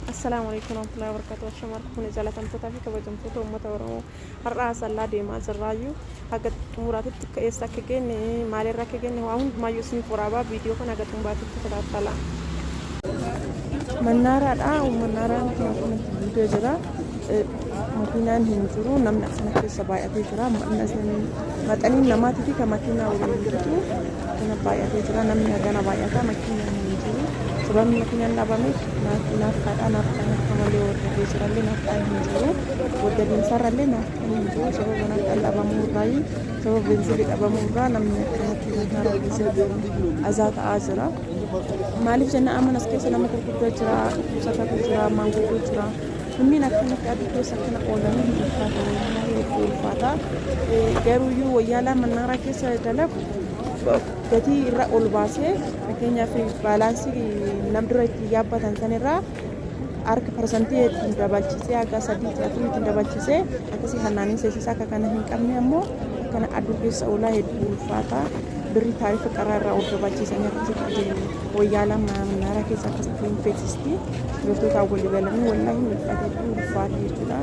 Assalaamu alaikum warahmatullahi wabarakatuh. Ashama harka jaalatamtootaa fi kabajamtoota uummata Oromoo har'a Asallaa deemaa jirraayyuu haga xumuraatitti akka eessa akka geenye maalirra akka geenye waa hundumaayyuu isiniif waraabaa viidiyoo kana haga xumuraatitti tajaajila. Mannaaraadha. Mannaaraan kun akkanatti guutee jira. Makiinaan hin jiru. Namni akkana keessa baay'atee jira. Maxaniin namaatii fi kan makiinaa waliin jirutu akkana baay'atee jira. Namni hagana baay'ata. Makiinaan hin jiru. Sababni makiinaan dhabameef naaftaadha. Naaftaan akka malee wardafee jirallee naaftaan hin jiru. Wardadiinsarrallee naaftaan hin jiru. Sababa naaftaan dhabamuu irraayi sababa beenzilii dhabamuu irraa namni akkanatti mannaaraa keessatti azaa ta'aa jira. Maaliif jenna amma as keessa nama gurguddoo jira, dhukkubsatatu jira, maanguddoo jira. Kunniin akkanatti aduu keessa akkana oolanii hin ulfaata, wallaahi hedduu ulfaata. Garuuyyuu wayyaalaa mannaaraa keessa dalagu gatii irra ol baasee fakkeenyaaf baalaansii nam dura ittiin yaabbatan sanirraa harka parsantii ittiin dabalchisee haga sadii afurii ittiin dabalchisee akkasii hannaaniin seensisa akka kana hin qabne ammoo akkana aduu keessa oolaa hedduu ulfaata. Birrii taarifa qaraa irraa ol dabalchiisanii akkasitti wayyaalaa mannaaraa keessa akkasitti hin feesisti. Dubartootaan walii galanii wallaahi hin ulfaata hedduu ulfaata jechuudha.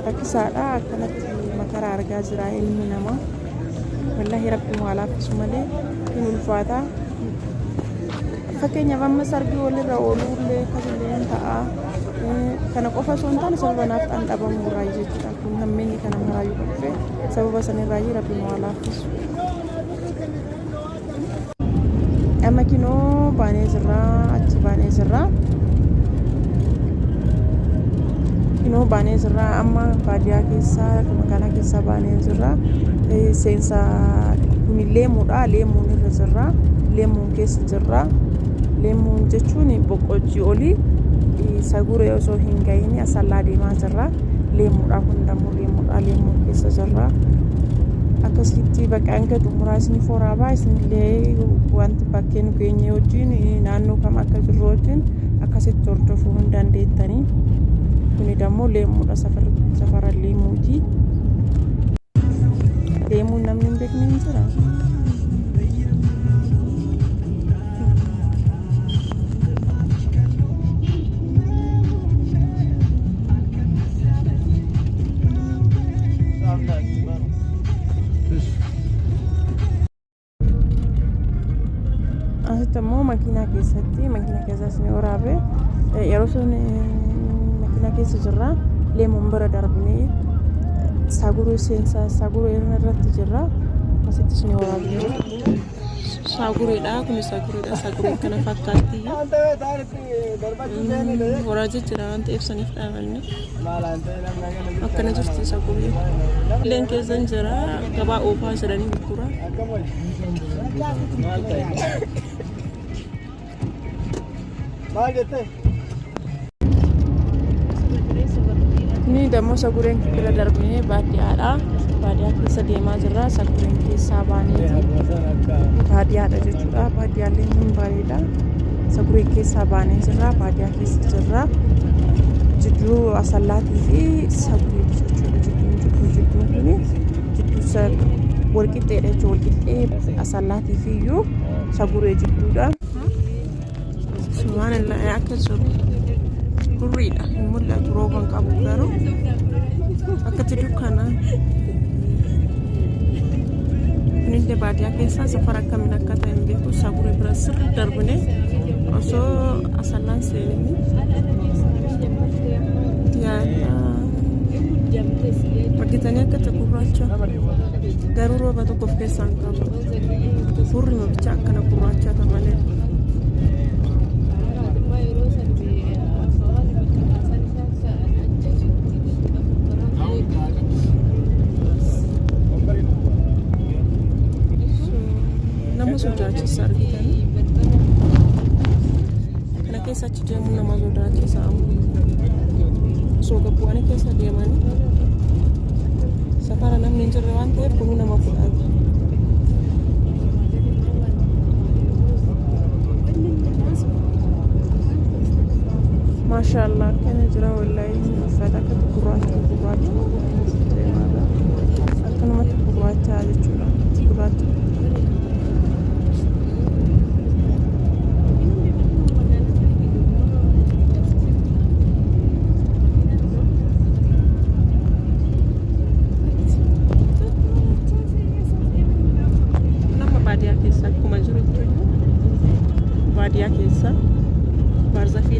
Rakkisaadha akkanatti makaraa argaa jira ilmi namaa. Wallaahi rabbi waa laaffisu malee hin ulfaata. Fakkeenyaaf amma sargii walirra ooluullee akkasillee hin ta'a. Kana qofa osoo hin taane sababa naafxaan dhabamuu irraa jechuudha. Kun hammeenyi kana maraayyuu kan dhufe sababa sanirraayyuu rabbi waa laaffisu. Amma kinoo baanee jirra achi baanee jirra. Kinoo baanee jirra amma baadiyyaa keessaa magaalaa keessaa baanee jirra. Seensa kuni leemuudha leemuun irra jirra leemuun keessa jirra. Leemuun jechuun boqqojjii olii saguree osoo hin gahin asallaa deemaa jirra. Leemuudha kun dammoo leemuudha leemuun keessa jirra. Akkasitti bakka hanga xumuraa isiniif waraabaa isinillee wanti bakkee nu geenye wajjin naannoo kam akka jirru wajjin akkasitti hordofuu hin dandeettanii. Kuni dammoo leemuudha safara leemuuti. Leemuun namni hin beekne hin jira. Asitti immoo makiinaa keessatti makiinaa keessas ni waraabe yeroo sun makiinaa keessa jirra leemuun bira darbinee saaguruu seensaa saaguruu irratti jirra asittis ni waraabne saagureedha kun saagureedha saagureen kana fakkaatti waraajee jira waan ta'eef saniif dhaabanne akkana jirti saagureen illeen keessa hin jira gabaa oofaa jedhanii gurgura. Maal jettee? Ni dammoo sagureen bira darbinee baadiyyaadha. Baadiyyaa keessa deemaa jirra. Sagureen keessaa baaneeti. Baadiyyaadha jechuudha. Baadiyyaallee hin bareeda. Sagureen keessaa baanee jirra. Baadiyyaa keessa jirra. Jidduu asallaatii fi saguree jechuudha. Jidduun jidduu jidduun kuni jidduu walqixxeedha jechuudha. Walqixxee asallaatii fi iyyuu saguree jidduudha. Subhaanallah akka jiru hurriidha hin mul'atu rooba hin qabu garuu akkatti dukkana. Kunillee baadiyyaa keessaa safara akkamiin akka ta'e hin beeku saguree bira sirri darbine osoo asallaan seenini yaala argitanii akka ta'e gurraacha garuu rooba tokko of keessaa hin qabu. Hurrima bicha akkana gurraacha ta'a malee. Nama sodaachisa argitanii. Kana keessa achi deemuun nama sodaachisa amma. Osoo gabbu'anii keessa deemanii safara namni hin jirre waan ta'eef kunuu nama fudhata. Maashaallah akkana jira wallahi uffata akka gurraacha gurraacha akkanumatti gurraacha jechuudha gurraacha.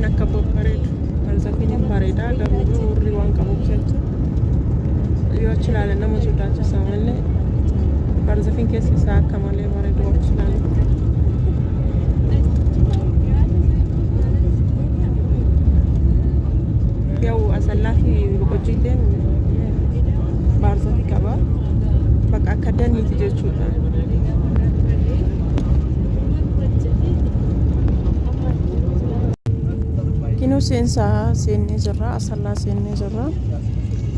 Akka babbareedu barzaafiin hin bareeda, garuu hurrii waan qabuuf jecha yoo achi ilaalan nama sodaachisa malee barzaafiin keessi isaa akka malee bareedu achi ilaalan. Yaa'u Asallaa fi Boqojjiileen baarzaafii qaba. Bakka akka daniiti jechuudha. Kinoo seensaa seennee jirra. Asallaa seennee jirra.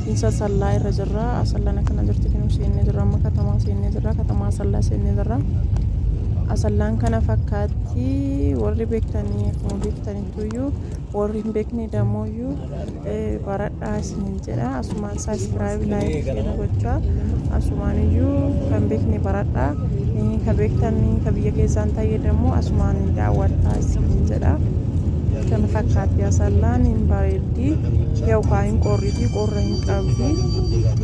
Seensa Asallaa irra jirra. Asallaan akkana jirti, kinoo seennee jirra. Amma katamaa seennee jirra. Katamaa Asallaa seennee jirra. Asallaan kana fakkaatti. Warri beektanii akkuma beektanittuyyuu, warri hin beekne damooyyuu baradhaa isiniin jedha. Asumaan subscribe, like, share gochaa. Asumaan iyyuu kan beekne baradhaa. Kan beektan, kan biyya keessaan ta'e dammoo asumaan daawwadhaa isiniin jedha. Kana fakkaatti Asallaan, hin bareeddi. Yookaan hin qorriti, qorra hin qabdi.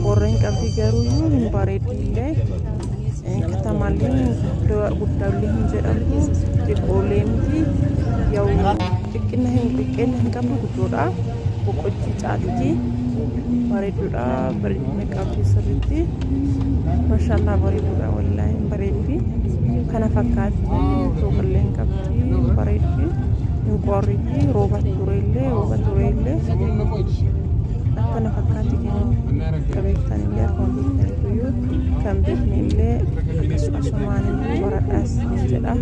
Qorra hin qabdi, garuuyyuu hin bareeddi illee. Katamaallee guddaallee hin jedhamtu, xiqqoollee miti. Yaa'u xiqqina hin qabdu, guddoodha. Boqojjii caalti. Bareedduudha. Bareedina qabdi sirriitti. Mashallah, bareedduudha, wallaahi hin bareeddi. Kana fakkaatti, fooqillee hin qabdi, hin bareeddi. Hin qorriti, rooba tureellee, rooba tureellee. Akkana fakkaatti kennu. Akka beektanillee, akkuma beektaniyyuu, kan beekne illee akkasuma asumaan baradhaas jedha.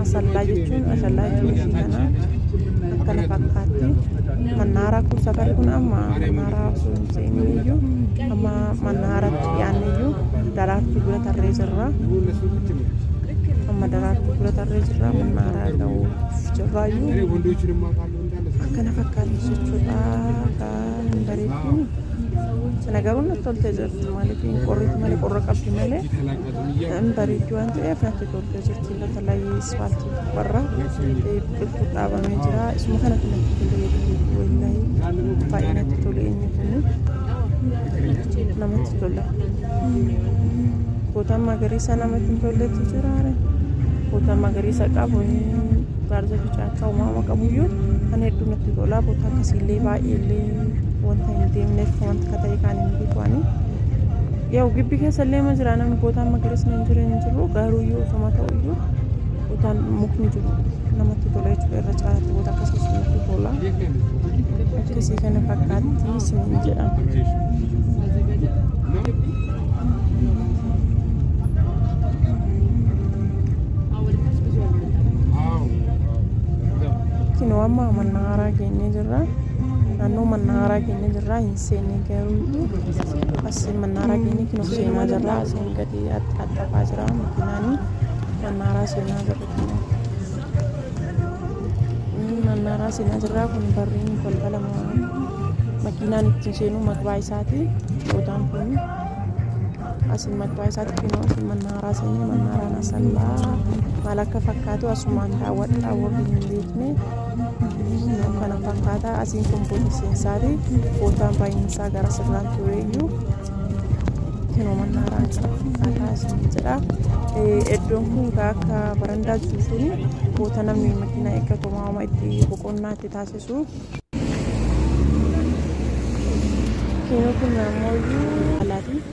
Asallaa jechuun, Asallaa jechuun ishii kana akkana fakkaatti. Mannaaraa kun, safarri kun amma mannaaraa osoo hin seenin iyyuu, amma mannaaratti dhiyaanne iyyuu, Daraartuu bira tarree jirra. Amma Daraartuu bira tarree jirra, mannaaraa ga'uuf jirraayyuu. Akkana fakkaatti jechuudha. Kan bareeddu. Sana garuu natti toltee jirti, maaliif hin qorriti malee, qorra qabdi malee hin bareeddi waan ta'eef natti toltee jirti. Batalay ispaaltii gubbarra biqiltuu dhaabamee jira. Isuma kanatti natti tole hedduu, wallaahi baay'ee natti tole, inni kun namatti tola. Bootaan magariisa namatti hin tolletu jira. Bootaan magariisa qabu, baarzafi caakkaa uumama qabuyyuu kan hedduu natti tola. Boota akkasiillee baay'ee illee wanta hin deemneef, wanta akka ta'e kan hin beeku ani. Yaa'u gibbii keessa illee ma jira namni bootaan magariisni hin jiru hin jiru, garuuyyuu osuma ta'uyyuu bootaan mukni jiru namatti tola jechuudha, irra caalaatti boota akkasii namatti tola. Akkasii kana fakkaatti isiniin jedha. Kinoo amma mannaaraa geenyee jirra. Naannoo mannaaraa geenyee jirra. Hin seenne garuu, as mannaaraa geenyee kinoo seenaa jirra. Asiin gadi axxafaa jira makiinaanii. Mannaaraa seenaa jirra kinoo. Mannaaraa seenaa jirra. Kun barriin balbala makiinaan ittiin seenu maqbaa isaati. Bootaan kun asiin maqbaa isaati. Kinoo asiin mannaaraa seenee, mannaaraan Asallaa maal akka fakkaatu asumaan daawwadhaa warri hin beekne. Kana fakkaata, asiin kun boota seensaati. Bootaan baay'insaa gara sirraan tureeyyuu kinoo mannaaraan kana fakkaataa asiin jedha. Iddoon kun akka barandaa jiru suni boota namni makiinaa eeggatu, waama itti boqonnaa itti taasisu. Kinoo kun ammoo alaati.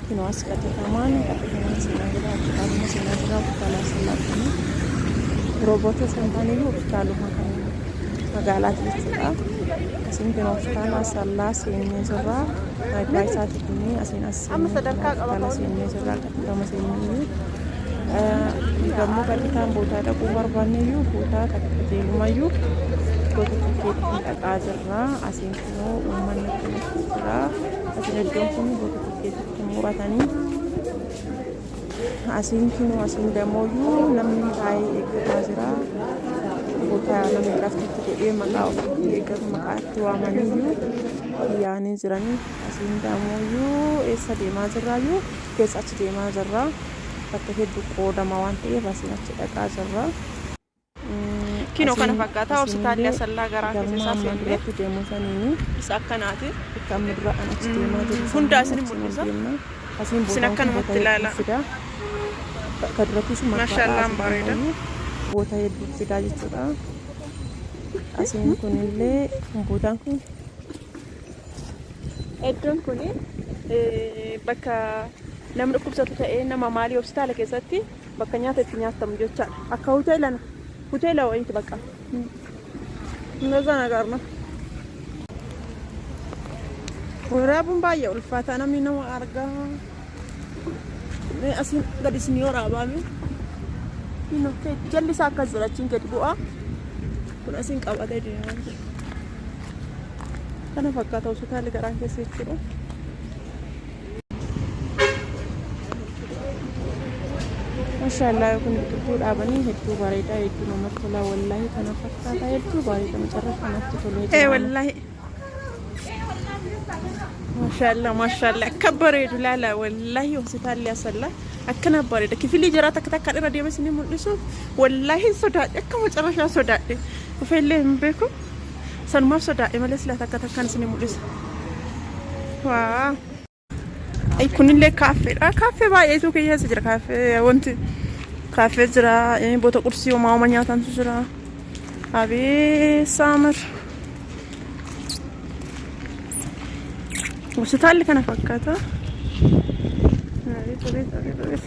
Kinoo as qaxxitamaan qaxxitamaan seenaa jira. Hospitaaluma seenaa jira. Hospitaala Asallaa kun roobota osoo hin taane iyyuu hospitaaluma kan magaalaati jechuudha. Asiin kinoo hospitaala Asallaa seennee jirra. Maqaa isaati kuni asiin as seennee hospitaala seennee jirra. Qaxxitama seennee iyyuu. Gamoo qaxxitaan bootaa dhaquu barbaanne iyyuu, bootaa qajeelumayyuu goota tikkeettii dhaqaa jirra. Asiin kunoo uummanni akkanatti jira. Asiin iddoon kun goota tikkeettitti muratanii. Asiin kunoo, asiin damooyyuu namni taa'ee eeggataa jira. Boota namni raftitti godhee maqaa ofiitti eeggatu, maqaa itti waamaniyyuu yaa'anii jiranii. Asiin damooyyuu eessa deemaa jirraayyuu, keessa achi deemaa jirra. Bakka hedduu qoodama waan ta'eef asiin achi dhaqaa jirra. Kinoo kana fakkaata hospitaalli Asallaa garaa keessa isaa amma seennee duratti deemuu saniini isa akkanaati. Bakka amma dura an achi deemaa jiru Hundaa saniin isin achi mul'isa. deemna. Asiin Isin bootaan kun akkanumatti boota ilaalaa. hedduu fida. Bakka duratti sun Maashaallah, maqaadha. bareeda. Boota hedduu fidaa jechuudha. Asiin kunillee kompuutaan kun Iddoon kun bakka namni dhukkubsatu ta'ee nama maalii hospitaala keessatti bakka nyaata itti nyaatamu jechaadha. Akka hoteela hoteela wayiiti bakka. እንደዛ ነገር ነው። Waraabuun baay'ee ulfaata namni nama argaa. Asiin gadi isin yoo waraabame. Jalli isaa akkas jira achiin gadi bu'a. Kun asiin qabatee deemaa jira. Kana fakkaata hospitaalli garaan keessa jechuudha. Maashaallah, kun biqiltuu dhaabanii hedduu bareedaa, hedduu namatti tola wallaahi. Kana fakkaata, hedduu bareeda, macarrasha natti tolee Ee jira. Wallaahi. Maashaallah, maashaallah, akka bareedu laala wallaahi. Hospitaalli Asallaa akkana bareeda. Kifilii jira takka takka irra deema isinii mul'isuuf wallaahi sodaadhe, akka macarrashaa sodaadhe, dhufeellee hin beeku, sanumaaf sodaadhe malee sila takka takkaan isinii mul'isa. Waa. Ay, kunillee kaaffeedha. Kaaffee baay'eetu keessa jira. Kaaffee wanti kaaffee jira. Boota qursii homaa homa nyaatantu jira. Abee saamar. Hospitaalli kana fakkaata. Abeet, abeet, abeet, abeet.